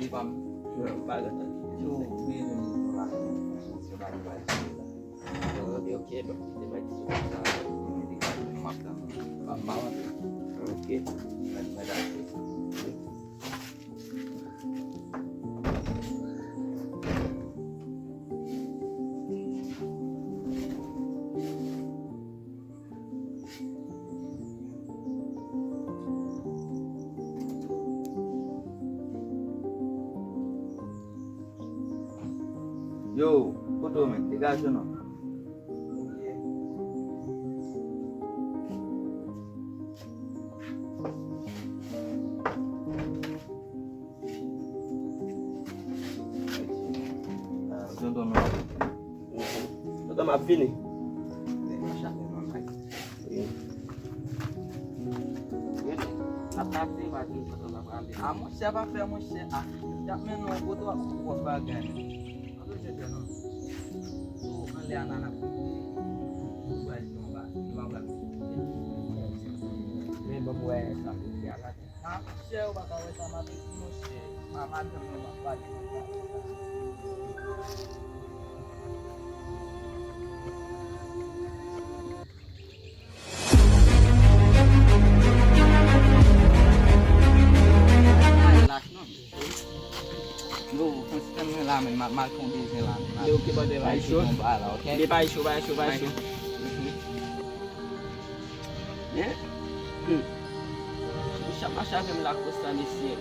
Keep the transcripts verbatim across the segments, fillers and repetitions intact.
Li pa m. Yo, pa gen tan kite. Yo, bezwen m la. Yo pa m bay. Ok, ok, donk kite bay ti sou sa. M ap tann. Pa m pa rantre. Ok. Mèt, mèt ase. Yo, kote w menm? Degaje w non. Tonton, tonton, m ap vini. Ap pase, pa di kote w ap prale. A, monchè, pa fè, monchè. A, y ap mennen w kote w ap fè bagay, men. Ann bezwen fè non. Ou anlè a nan ap koute. Ou pral di yon ba, yon ba. Men bon, m wè sa kote a la. A, monchè, ou pa ka wè sa m ap di, monchè. A, madanm mwen, m ap pale. Lach non. Yo, konsitan mwen la, men m ap mal fè yon bezwen la, men m ap... Li oke, brother, bay cho. Bay cho, bay cho, bay cho. Men, hmm. Li chak mache avè m la konsa, mesye.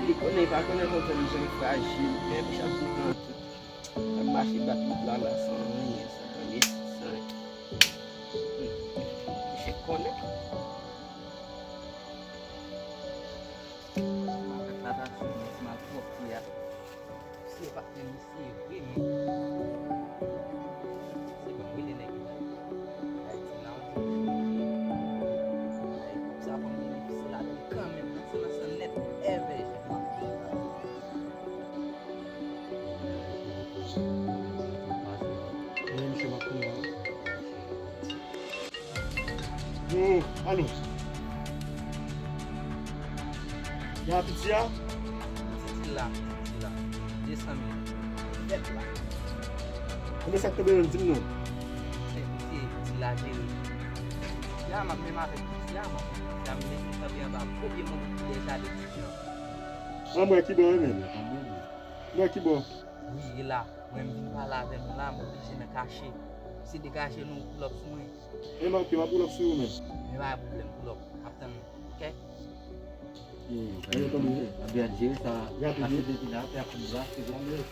Li konnen, li pa konnen konsa li jan frajil, men li chak kontan. Ap mache bat tout la, la, san anyen, san anyen, san... Misye konnen. Avèk la ta sou misye malpwòpte a. Misye pa t menm misye vre, men. Se bon, rele nèg yo. Ay, ti nan, ti nan. Ay, sa fè m benefisye ladan kanmenm, nan se nan san nèt, èvè. Yo, alo. Ya piti a? Piti la, piti la. De san mil. Vèt la. Konbyen sa k tonbe menm, di m non? Se piti, piti la jere. Ya m ap menm avèk piti a, m ap piti a, m met li kanpe anba gwo pye mango ki deja de piti an. An, mwen ki bò, wi, menm. Mwen ki bò. Wi, e la. Mwen, m vin pale avè nou la, m oblije nan kache. Se degaje nou pull up sou mwen. E m ap, m ap pull up sou ou menm. Men pa gen pwoblèm, pull up. M ap tann nou, ok? Hmm, ayo tonbe. Ap byen jere sa. Rapid, wi. Pase depi la, apre ap vin brase, vin brase.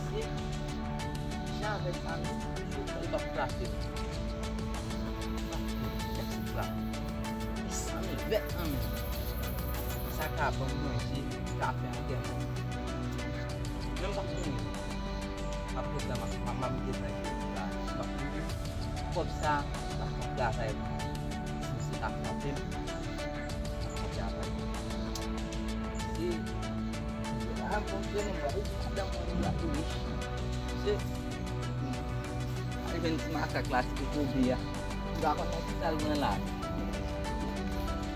Se jan avèk sa menm, li p ap frape. Li p ap frape. Li san mil vèt nan men. Sa ka ban m manje, kafe a tèlman. Men m p ap mouri. M ap ret la, m ap, m ap, m ap mete trankil la. M p ap mouri. Kòb sa, l ap fè yon travay pou mwen. Si misye ta frape m, l ap fè yon travay. Se, a, m konn konnen m pral, ou di ti dan mwen, m pral tou wich. Se, al jwenn ti makak la, ti kokobe a. M pa konn nan ki sa l pran la.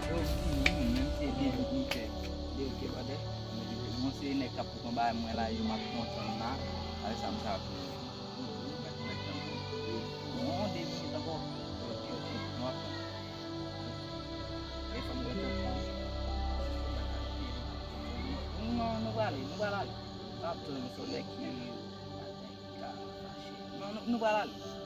Yo, m fini, menm si e byen vit m fè. Li oke, brother. Bon, se nèg k ap Bon, bagay mwen la, yo m ap kontan la. Bagay sa m sa pou mwen. Bon, de minit ankò. Ok, ok, nou ap tann. E fò m wè tonton. Non, nou prale, nou prale ale. Nou ap tann yon sòlèy ki ka fache. Non, nou, nou prale ale.